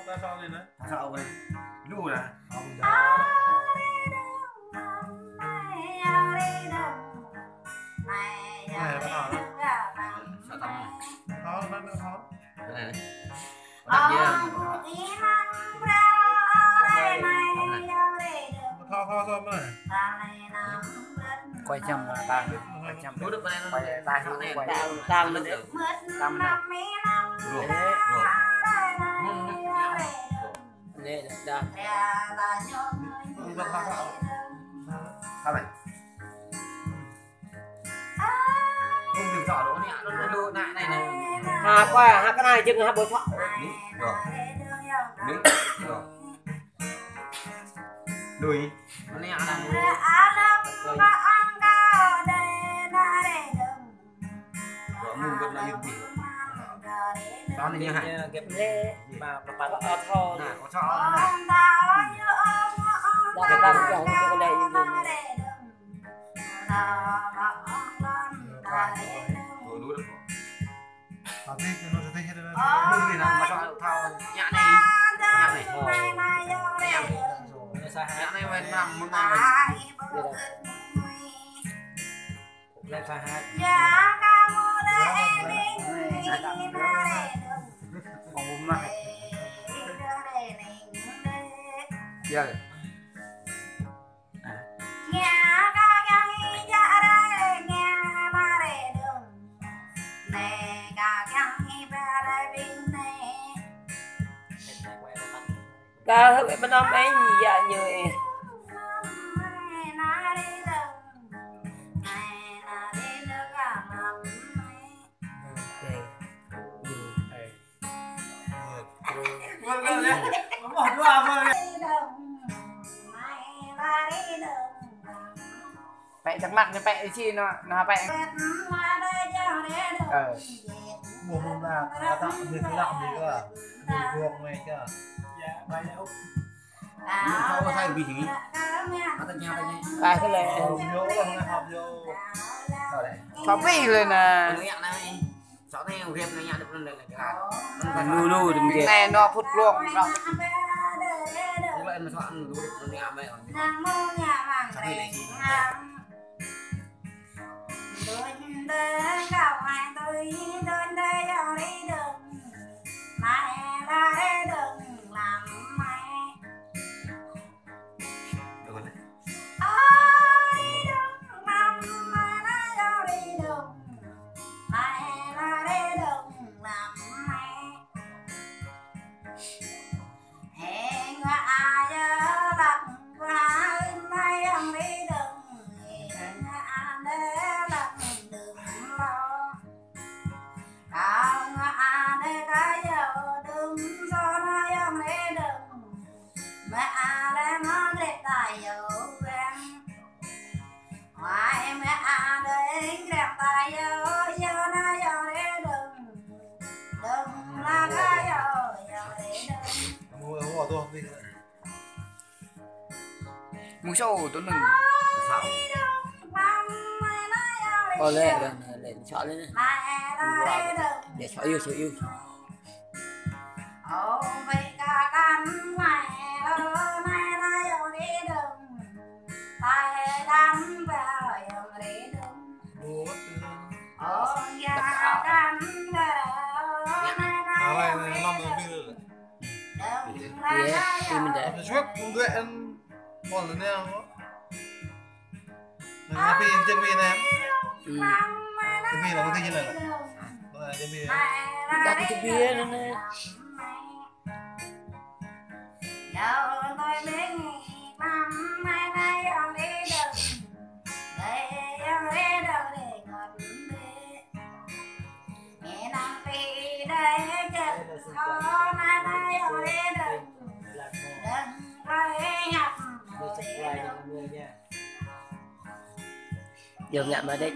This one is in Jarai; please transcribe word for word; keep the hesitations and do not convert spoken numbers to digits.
Ta sa đi nè. Ta sa đi. Lu nè. Sa tăm. Thâo, thâo, thâo. Nè. Thâo, thâo, thâo, nè. Quay chậm là ta, quay chậm. Quay ta, quay. Tăng lên. Tăng lên. Rồi, rồi. Nè, dah. Sao này? Không dừng sợ đâu, nè, nó, nó, nó, này, này, này. Ha, quay, ha, cái này dừng, ha, bớt sợ. Đúng, rồi. Đúng, rồi. Đuổi. Nó nè, nó. Rồi, mưng bớt nó im đi. Đó là như hả? Ghép lê, mà, mà, mà, ờ, thô. Nè, có sợ, nè. Đó, cái đó, cái đó, cái đó, cái đó. Tapi kalau sudah kita dulu nih, nang masuk thâo, nyak nih, nyak nih. Nyak nih, main enam, mưng enam. Lep sahat. Không mah. Ya. Ka hơ̆k ƀơi năm eng ya ñu ih. Pĕ čang mă ñu pĕ ih či nă, nă pĕ. Ơ. Ƀu hmâo nă, kata ƀing lăk ƀing kơ. Ƀing gŏng mĕ kơ. Kai kơ lĕ. Thâo pih lĕ nă. Lu lu dơ̆ng kĕ. Nĕ nŏ phŭt glông. Mŭk sô tui anŭn. Ơ, lĕ, lĕ, lĕ, lĕ, sŏ lĕ nè. Lĕ, sŏ yơh, sŏ yơh. Yeh, ih mơ̆n deh. Apa suap untuk en pol ni apa? Nang api jeng pi na. Hmm. Jeng pi na, mungkin jeng na. Nah, jeng pi. Dah jeng pi na, na. Yơh ngă mă đĕč.